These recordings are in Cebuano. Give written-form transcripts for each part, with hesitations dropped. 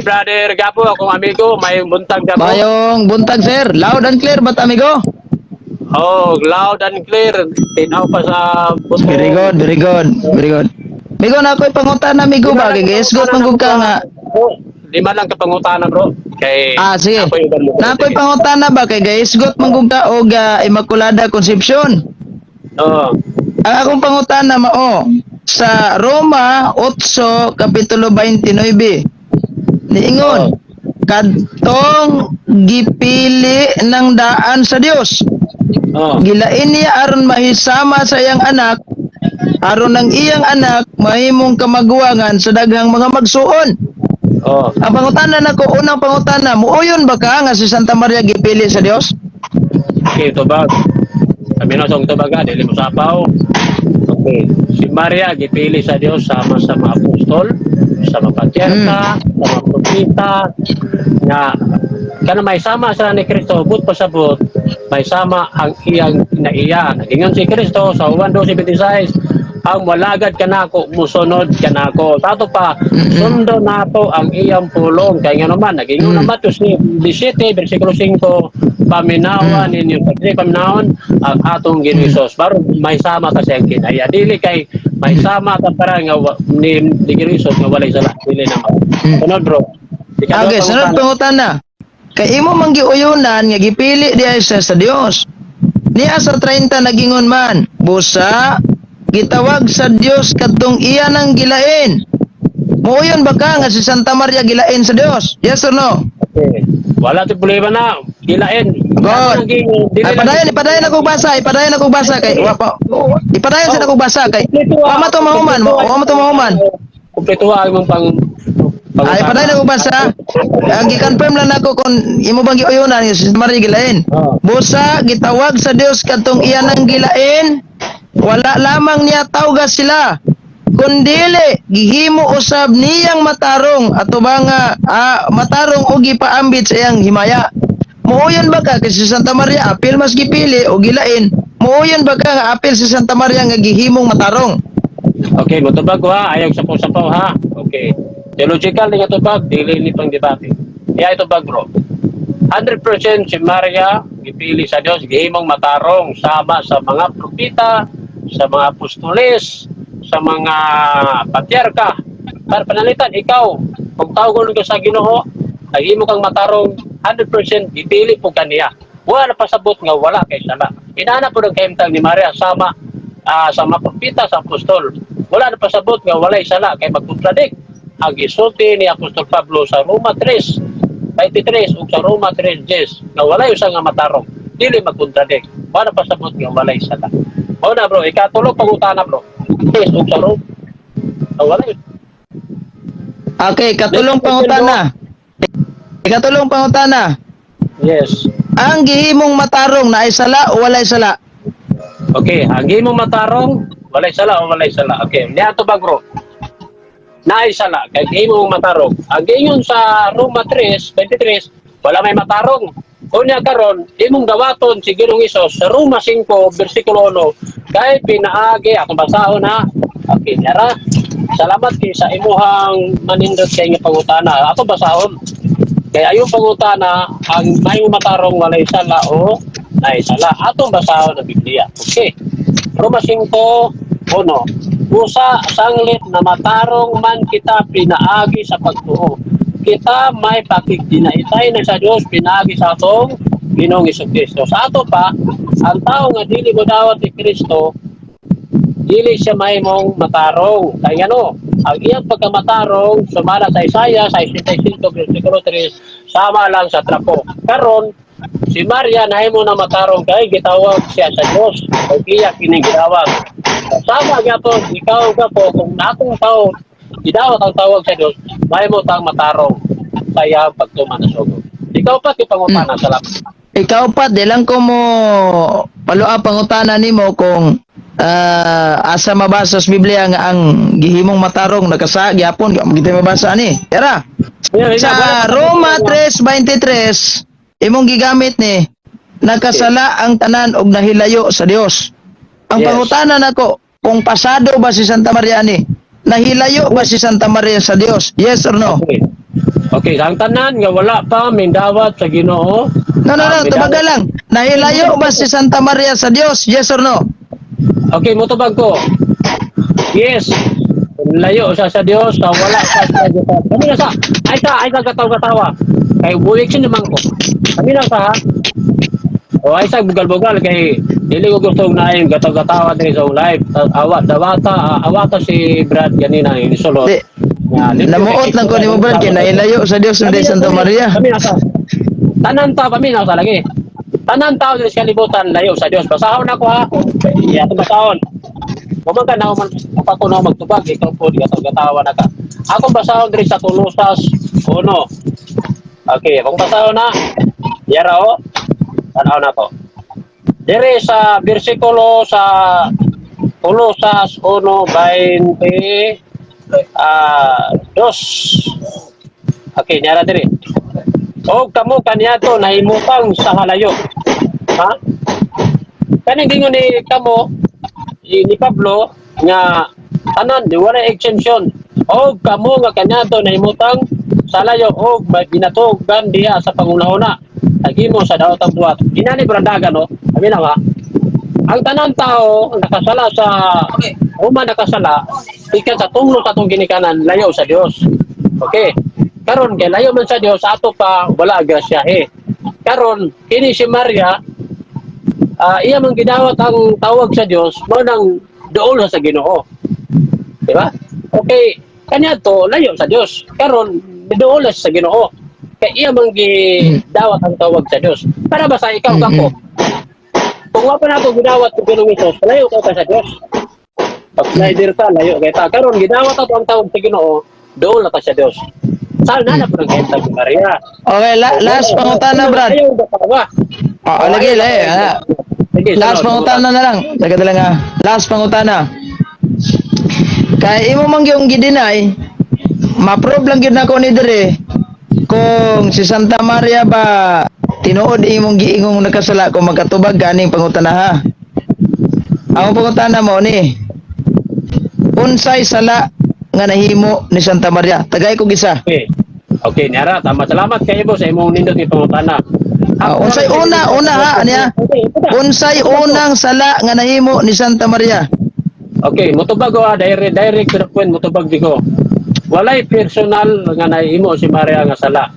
Brother Gapo, akong amigo, may buntag, Gapo. Mayong buntag, sir. Loud and clear ba't, amigo? Oh, loud and clear. Tinaw pa sa buto. Very good, very good, very good. Amigo, na ako'y pangutana, amigo ba? Kay gaisgot man gud ka nga. Oh, lima lang ka pangutana, bro. Kay Ah, sige. Ako yung mo. Na ako'y pangutana ba kay gaisgot man gud ka og Immaculada Concepcion. Oh. Ang akong pangutana mao sa Roma 8 kapitulo 29. Niingon, kadtong gipili ng daan sa Dios. Gilain niya aron mahisama sa iyang anak, aron ang iyang anak mahimong kamaguwangan sa daghang mga magsuon. Ang pangutana nako, unang pangutana, muuyon ba ka nga si Santa Maria gipili sa Dios? Okay, tubag. Sabi na sa tubag ha, dili mo sapaw. Okay. Si Maria gipili sa Dios sama sa mga apostol, sa mga patriarka, sa mga propeta, nga kana may sama sa ni Kristo, but pasabot, may sama ang iyang naiya. Nagingon si Kristo sa Juan 12:26, ang walagad kanako musunod kanako. Tato pa, sundo nato ang iyang pulong. Kay nga naman, nagingon na Matthew 17, versikulo 5, paminawan ninyo. Pag paminawon ang atong Ginoong Hesus. Baron may sama kasi ang kinaya. Dili kay may sama ka para nga ni Ginoong Hesus nga walay sala. Dili naman. Sunod, bro. Ikaduha Okay, sunod pangutana. pangutana. Kay imo man giuyunan nga gipili diay siya sa Dios. Niya sa 30 nagingon man, busa gitawag sa Dios kadtong iya nang gilain. Muuyon ba ka nga si Santa Maria gilain sa Dios? Yes or no? Okay. Wala ti problema na. Gilain. God. Dili Ay, padayon, ipadayon ako basa, ipadayon ako basa kay wa pa ipadayon sa akong basa kay wa man to mahuman, wa man to mahuman. Kumpleto ang imong pang Ay, padayon ako basa. Ang gi-confirm lang nako kung imo bang giuyunan nga si Santa Maria gilain. Busa gitawag sa Dios kadtong iya nang gilain, wala lamang niya tawga sila kundili gihimo usab niyang matarong ato ba nga matarong og gipaambit sa iyang himaya. Muuyon ba ka kay si Santa Maria apil mas gipili o gilain? Muuyon ba ka nga apil si Santa Maria nga gihimong matarong? Okay, motubag ko ha. Ayaw sapaw-sapaw ha. Okay. Theological ni nga tubag, dili ni pang debate. Kaya ito bag, bro. 100% si Maria gipili sa Dios, gihimong matarong sama sa mga propeta, sa mga apostoles, sa mga patriarka. Para panalitan, ikaw, kung tawgon ka sa Ginoo, ay himo kang matarong, 100% gipili po kaniya. Wala pasabot nga wala kay sala. Inana po ng kahimtang ni Maria sama sa mga propeta, sa apostol. Wala na pasabot nga walay sala kay magkontradict ang gisulti ni Apostol Pablo sa Roma 3:23 ug sa Roma 3:10 nga walay usa nga matarong dili magkontradict. Wala pasabot nga walay sala. Mao na, bro, ikatulog pangutana, bro. 3 ug sa Roma nga walay Okay, katulong pangutana. Ikatulong pangutana. Yes. Ang gihimong matarong naay sala o walay sala? Okay, ang gihimong matarong, walay sala o walay sala? Okay, niya to ba, bro? Naay sala, kay gihimong matarong. Ang giingon sa Roma 3:23, wala may matarong. Unya karon, imong dawaton si Ginoong Hesus sa Roma 5 bersikulo 1, kay pinaagi akong basahon ha. Okay, nara. Salamat kay sa imuhang manindot kay nga pangutana. Ako basahon. Kay ayong pangutana, ang may matarong walay sala o naay sala. Atong basahon ang Biblia. Okay. Roma 5:1. Usa sanglit na matarong man kita pinaagi sa pagtuo, kita may pakigdinaitay na sa Dios pinaagi sa atong Ginoong Kristo. Sa ato pa, ang tao nga dili mo dawat ni Kristo, dili siya mahimong matarong. Kay ngano, ang iyang pagkamatarong sumala sa Isaiah 65 versikulo 3, sama lang sa trapo. Karon, si Maria nahimo na matarong kay gitawag siya sa Dios o iya kini gitawag. Sama gyapon ikaw ka po kung natong tao gidawat ang tawag sa Dios, mahimo tang matarong sa iyang pagtuman na sugo. Ikaw pa ti pangutana, salamat. Ikaw pa, di lang ko mo palua pangutana nimo kung asa mabasa sa Biblia nga ang gihimong matarong nakasa gyapon di mo kita mabasa ani. Tara. Sa Roma 3:23 imong gigamit ni nakasala ang tanan og nahilayo sa Dios. Ang pangutana nako, kung pasado ba si Santa Maria ani? Nahilayo ba si Santa Maria sa Dios? Yes or no? Okay. Okay, ang tanan nga wala pa mindawat sa Ginoo. No, no, no, Ah, tubaga lang. Nahilayo ba si Santa Maria sa Dios? Yes or no? Okay, motubag ko. Yes. Layo siya sa Dios, sa wala sa Dios. Kami na sa ay sa katawa-katawa. Kay buwik siya naman ko. Kami na sa, ha. O ay sa bugal-bugal kay dili ko gusto na yung gataw-gatawa diri sa live. Awa dawata, awata si Brad ganina yung sulot. Di. Nga, libre Namuot kay lang ko ni mo, Brad, kay nahilayo sa Dios ni Santa Maria. Kami na sa tanan ta kami na sa lagi. Tanan tao diri sa kalibutan layo sa Dios. Basahon ako, ha. Iya, basahon. Human ka na man pa ko na magtubag, ikaw po di gataw-gatawa na ka. Ako basahon diri sa Kolosas 1. Okay, akong basahon na. Yara o. Tanaw na to. Diri sa bersikulo sa Kolosas 1:20 dos. Okay, nyara diri. O kamo kaniadto nahimutang sa halayo. Ha? Kaning gingon ni kamo ni Pablo nga tanan di wala exemption. O kamo nga kaniadto nahimutang sa layo og may binatugan diha sa pangunahuna. Tagimo sa daotang buhat. Inani brandaga, no? Kami na ba? Ang tanan tao ang nakasala sa uma nakasala ikan sa tunglo sa atong ginikanan layo sa Dios. Okay. Karon kay layo man sa Dios, ato pa wala grasyahe. Karon kini si Maria, iya man gidawat ang tawag sa Dios mo nang duol sa Ginoo. Di ba? Okay, kanya to layo sa Dios. Karon duol sa Ginoo. Kay iya man gidawat ang tawag sa Dios. Para ba sa ikaw kako? Kung wa pa na ako gidawat sa Ginoong Hesus, layo ka pa sa Dios. Pag slider ka, layo kay ta. Karon gidawat ato ang tawag sa Ginoo, duol na ta sa Dios. Saan na na po ng kahimtang ni Maria? Okay, last pangutana, Brad. Ayaw ba pa ba? Oh, lagi, lagi. Ah. Sige, Last sunod. pangutana na lang. Teka lang ha. Last pangutana. Kay imo man gyung gidinay, ma-prove lang gyud nako ni dire kung si Santa Maria ba tinuod imong giingong nakasala kung magkatubag ganing pangutana, ha. Ang pangutana mo ni, unsay sala nga nahimo ni Santa Maria? Tagay ko gisa. Okay. Okay, Niara, tama. Salamat kayo po sa imong nindot ni pangutana. Ah, unsay una, una ha, niya? Unsay unang sala nga nahimo ni Santa Maria? Okay, motubag ko ha, direct, direct to the point, motubag di ko. Walay personal nga nahimo si Maria nga sala.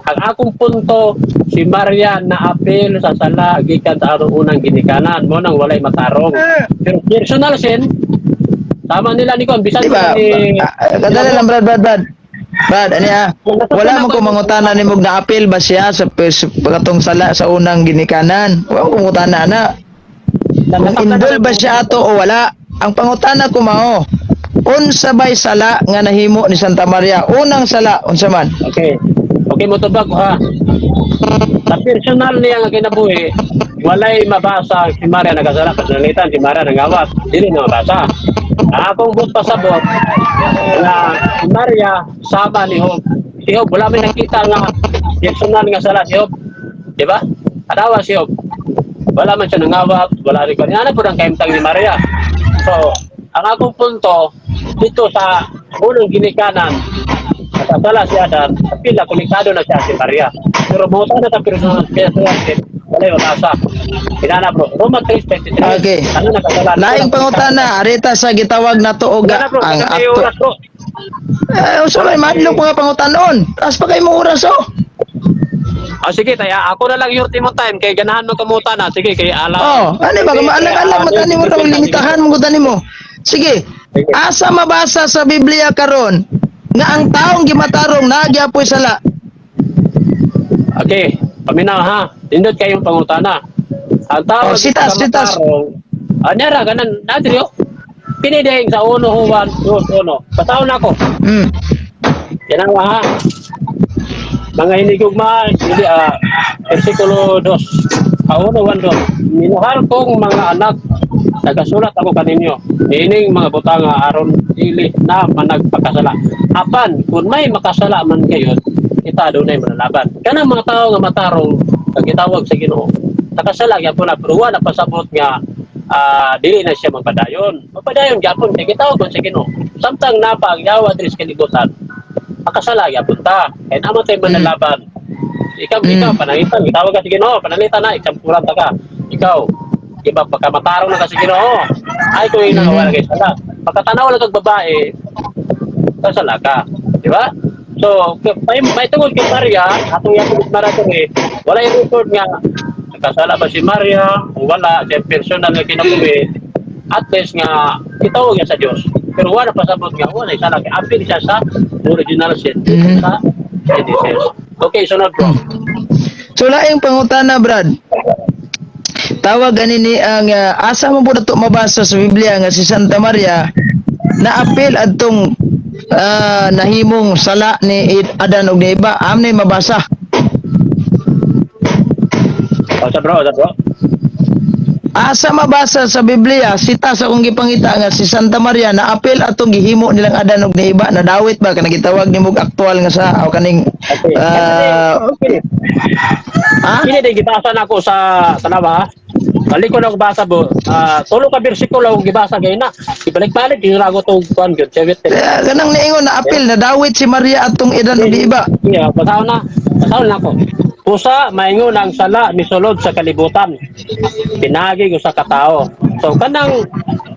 Ang akong punto, si Maria naapil sa sala gikan sa atong unang ginikanan, mo nang walay matarong. Pero personal sin, tama nila ni kon bisan Di ba? ni Ah, kadali lang, Brad, Brad, Brad. Brad, ano ya? Wala mo ko mangutana ni mog naapil ba siya sa katong sala sa unang ginikanan. Wala mo mangutana na. Kung involved ba siya ato o wala. Ang pangutana ko mao, unsa bay sala nga nahimo ni Santa Maria? Unang sala, unsa man? Okay. Okay, motubag ko ha. Sa personal niya nga kinabuhi, walay mabasa si Maria nagasala, personalitan si Maria nangawat, dili na mabasa. Akong but pasabot nga si Maria sama ni Job. Si Job wala may nakita nga personal nga sala si Job. Di ba? Adawa si Job. Wala man siya nangawat, wala rin kanya. Ano po ang kahimtang ni Maria? So, ang akong punto dito sa unang ginikanan, nakasala si Adan, pila konektado na siya si Maria. Pero buta na sa personal personal wala mabasa. Inana, bro, Roma 3:23. Okay. Ano nakasala? Laing pangutana, arita sa gitawag nato og Wala, bro, ang ang akto. oras, bro. Eh, unsa may madlok mga pangutanon? Taas pa kay mo oras oh. Ah, sige, taya ako na lang your mo time kay ganahan mo kamuta na. Sige, kay ala. Oh, ano ba alam mo tani mo raw limitahan mo tani mo. Sige. Asa mabasa sa Biblia karon nga ang taong gimatarong nagyapoy sala? Okay, paminaw ha. Nindot kayong pangutana. Ang tao Oh, sitas, sitas. Anyara ganan nadrio. Pinideng sa 1 Juan 2:1. Basahon ako. Yan ang ha. Mga hinigugma, hindi, versikulo 2. 1, 1, 2. Minahal kong mga anak, nagasulat ako kaninyo. Niining mga butanga aron dili na managpakasala. Apan, kung may makasala man kayo, kita dunay manalaban. Kanang mga tao nga matarong, kagitawag sa Ginoo. Nakasala gyapon na, pero wala pasabot nga dili na siya magpadayon. Magpadayon gyapon kay gitawag man sa Ginoo. Samtang napa ang yawa diri sa kalibutan, Makasala gyapon ta. Kay namo tay manlalaban. Ikaw, ikaw, panangitan, gitawag ka sa Ginoo, pananglitan na, ikampuran ta ka. Ikaw, di ba, pagka matarong na ka sa Ginoo, ay kung ina, wala kay sala. Pagkatanaw lang kag babae, kasala ka. Di ba? So, may tungod kay Maria, atong yapon Maria kami, wala yung record nga, nagkasala ba si Maria, o wala, siya personal nga kinabuhi, at least nga, itawag niya sa Diyos. Pero wala pasabot nga, wala sala. Kay apil siya sa original sin, sa Genesis. Okay, sunod, bro. So laing pangutana, Brad. Tawag gani ni ang asa mo po nato mabasa sa Biblia nga si Santa Maria na apil adtong nahimong sala ni Adan ug ni Eva? Am ni mabasa? O, sa bro, sa bro. Asa mabasa sa Biblia, sita sa akong gipangita, nga si Santa Maria na apil atong gihimo nilang Adan ug ni Eva, nadawit ba kanang gitawag nimo og aktual nga sa o kaning Ha? Kini din gibasa nako sa tanawa. Balik ko na ako basa bo. Tulo ka bersikulo akong gibasa kay na. Ibalik-balik gyud ako tong kuan gyud. Sewit. Eh, kanang niingon na apil nadawit si Maria atong Adan ug ni Eva. Yeah, basahon na. Basahon na ako. Pusa maingon ang sala misulod sa kalibutan. Pinagi ko sa katao. So kanang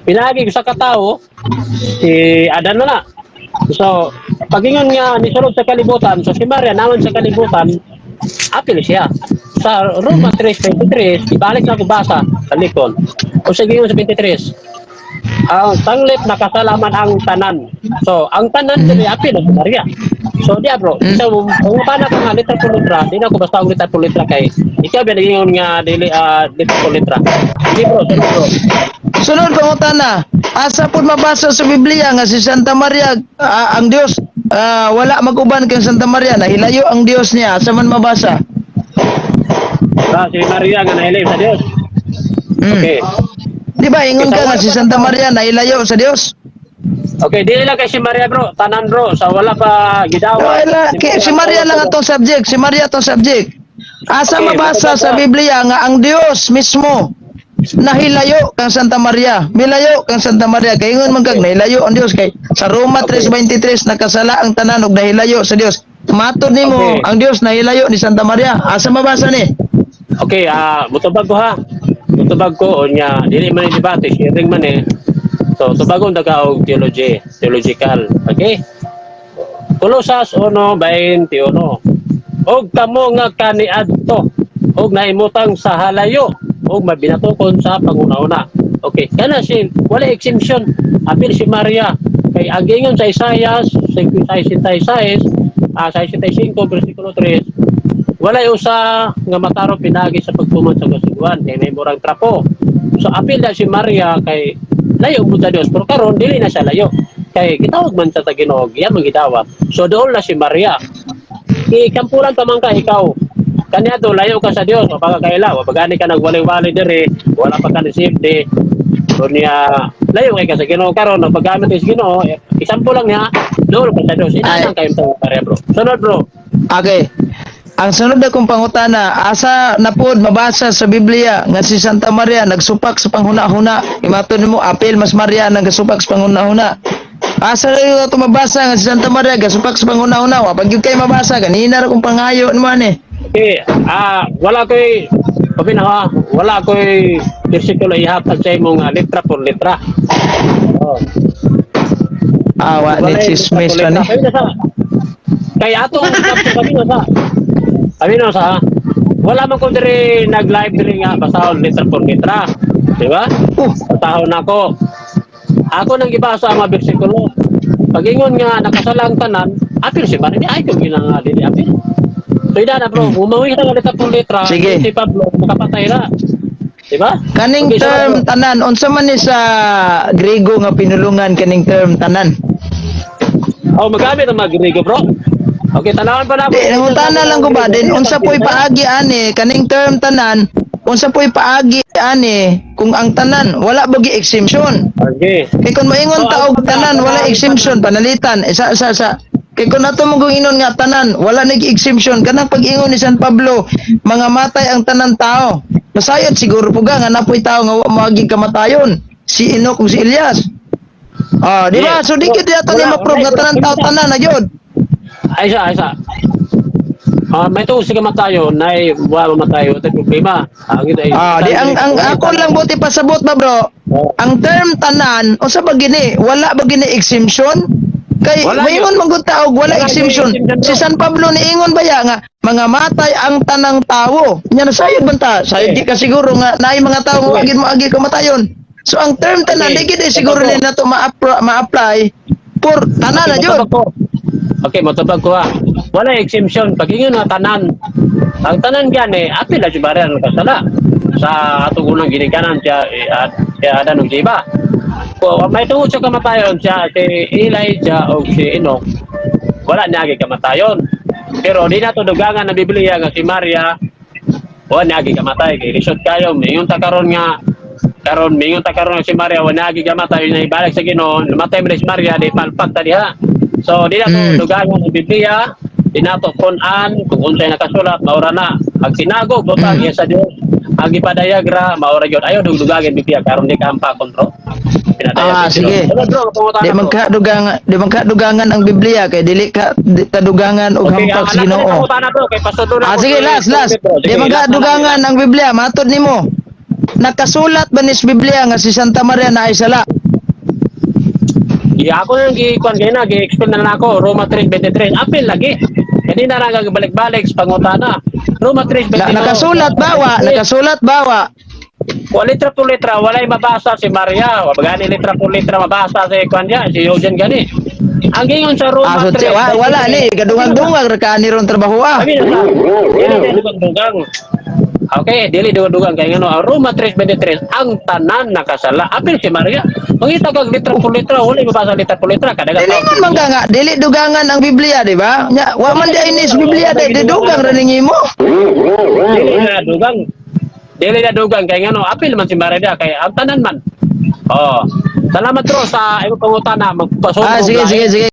pinagi ko sa katao si Adan na na. So pagingon nga misulod sa kalibutan, so si Maria naman sa kalibutan, apil siya. Sa Roma 3:23, ibalik na ako basa, balikon. O sige sa 23. Ang tanglit nakasalaman ang tanan. So, ang tanan dili apil si Maria. So, di bro. So, kung paano ka nga litra por litra, di na ako basta og litra por litra kay ikaw ba naging nga dili litra por litra. Hindi, bro, sunod, bro. Sunod pangutana, asa pud mabasa sa Biblia nga si Santa Maria ang Dios wala mag-uban kang Santa Maria, nahilayo ang Dios niya? Asa man mabasa? Ah, si Maria nga nahilayo sa Dios. Okay. Di ba ingon ka nga si Santa Maria nahilayo sa Dios? Okay, dili lang kay si Maria, bro, tanan, bro, sa wala pa gidawa. Wala, si Maria lang atong subject, si Maria atong subject. Asa mabasa sa Biblia nga ang Dios mismo nahilayo kang Santa Maria? Milayo kang Santa Maria kay ingon man kag nahilayo ang Dios kay sa Roma 3:23 nakasala ang tanan ug nahilayo sa Dios. Matod nimo ang Dios nahilayo ni Santa Maria. Asa mabasa ni? Okay, mutubag ko ha. Mutubag ko unya, dili man ni debate, sharing man eh. So tubagon daga og theology, theological. Okay? Kolosas 1:21. Og kamo nga kaniadto og nahimutang sa halayo og mabinatukon sa panguna-una. Okay, kana si wala exemption. Apil si Maria kay ang giingon sa Isaiah 66, 65 versikulo 3, walay usa nga matarong pinagi sa pagtuman sa kasuguan kay may murang trapo. So apil na si Maria kay layo mo sa Dios, pero karon dili na siya layo kay gitawag man sa Ginoo, iya man gidawat. So dool na si Maria. Ikampuran pa man ka ikaw kaniadto layo ka sa Dios o baka kaila wa bagani ka nagwalay-walay diri, wala pa ka ni safety. So niya layo kay ka sa Ginoo. Karon nagpagamit sa Ginoo, isampo lang niya, dool ka sa Dios. Ay. Ina kay Maria, bro. Sunod, bro. Okay. Ang sunod na kong pangutana, asa na pod mabasa sa Biblia nga si Santa Maria nagsupak sa panghuna-huna? Imato nimo apil mas Maria nagsupak sa panghuna-huna. Asa na yung ato mabasa nga si Santa Maria gasupak sa panghuna-huna? Wa pag gyud kay mabasa ganina ra kong pangayo nimo ani. Okay, wala ko'y, sabi na ha, wala ko'y bersikulo ihatag sa imong litra por litra. Oh. Awa ni Wala yung chismis litra pa por ni. litra. Kami na sa. Kay atong kami na sa. Kami na sa. Wala man ko diri nag-live diri nga basahon litra por litra. Di ba? Basahon ako. Ako nang gibasa ang mga bersikulo. Pag-ingon nga nakasala ang tanan, apil si Maria, ay kung ginanga dili apil. So ina na, bro, umawi ka ng litra por litra, Sige. si Pablo makapatay na. Di ba? Kaning Okay, so, term tanan, unsa man ni sa Grego nga pinulungan kaning term tanan? Oh, magamit ang mga Grego, bro. Okay, tanawan pa na. Di, nangutana lang ko ba din unsa po'y paagi ani kaning term tanan, unsa po'y paagi ani kung ang tanan wala ba gi exemption? Okay. Kay kung moingon So, ta og ang tanan wala exemption, panalitan isa isa sa kay kung ato mo kung ingon nga tanan wala nag exemption, kanang pag-ingon ni San Pablo mga matay ang tanan tao, masayod siguro po ga nga napoy tao nga wa moagi kamatayon, si Enoch ug si Elias. Ah, di ba? Yes. So di gyud ato ni Wala, ma-prove nga wala, tanan tao tanan na gyud. Ay sa, ay sa. Ah, may tuos sa kamatayon, nay wa mamatayo, tay problema. Ang ito ay Ah, di ang ako lang buti pasabot ba, bro? Ang term tanan, unsa ba gini? Wala ba gini exemption? Kay Wala maingon yun. man gud ta og wala Wala yun exemption. exemption, bro. Si San Pablo niingon ba ya nga mga matay ang tanang tawo. Nya na sayod man ta? Sayod di ka siguro nga naay mga tawo nga wagid mo agi kamatayon. So ang term tanan di gid eh, siguro Ito ni nato ma-apply for tanan na jud. Motubag ko. Okay, motubag ko ha. Wala exemption. Pag ingon nga tanan, ang tanan gani, apil na jud ang kasala sa atong unang ginikanan siya eh, at siya Adan ug si Eva. Kung may tungod sa kamatayon siya si Elijah o si Enoch, wala niya agi kamatayon. Pero di nato dugangan na Biblia nga si Maria wala niya agi kamatay kay lisod kayo mingon ta karon nga si Maria wala niya agi kamatay na ibalik sa Ginoo, namatay man si Maria, di palpak ta diha. So di nato dugangan ang Biblia, di nato kun-an kung unsay nakasulat, maura na ang tinago butang iya sa Dios, ang gipadayag ra maura gyud. Ayo dugdugagin Biblia karon di ka hampakon, bro. Pinadayag Ah, sa Ginoo. sige. Sunod, bro, pangutana Di ko. man ka dugangan, di man ka dugangan ang Biblia kay dili ka di ta dugangan og Okay, hampak ang sa anak ko Ginoo. pangutana, bro, kay pasudlo na Ah, ako sige, sa last, last. bro. Di Sige, man ka last na lang. dugangan ang Biblia, matod nimo. Nakasulat ba ni sa Biblia nga si Santa Maria na ay sala? Di ako nang gi-kuan kay na gi-explain na lang ako Roma 3:23. Apil lagi. Kanina ra nga balik-balik sa pangutana. Roma 3:23. Na, nakasulat ba wa? Nakasulat ba wa? Wa letra por letra walay mabasa si Maria. Wa bagani letra por letra mabasa si kuan diya, si Eugene gani. Ang gingon sa Roma Ah, so, 3. wa, wala ni kadungang-dungag ra ka ni ron trabaho ah. Sabi na sa, dili na dugang-dugang. Okay, dili dugang-dugang kay ngano ang Roma 3:23 ang tanan nakasala. Apil si Maria. Mangita kag letra por letra, walay mabasa letra por letra kadaga. Dili man man ka nga, dili dugangan ang Biblia, di ba? Nya, wa man di ay ni sa Biblia di di dugang ra ning imo. Dili na dugang. Dili na dugang kay ngano apil man si Maria kay ang tanan man. Oh. Salamat bro sa imong pangutana, magpasulong Ah, sige, sige, sige.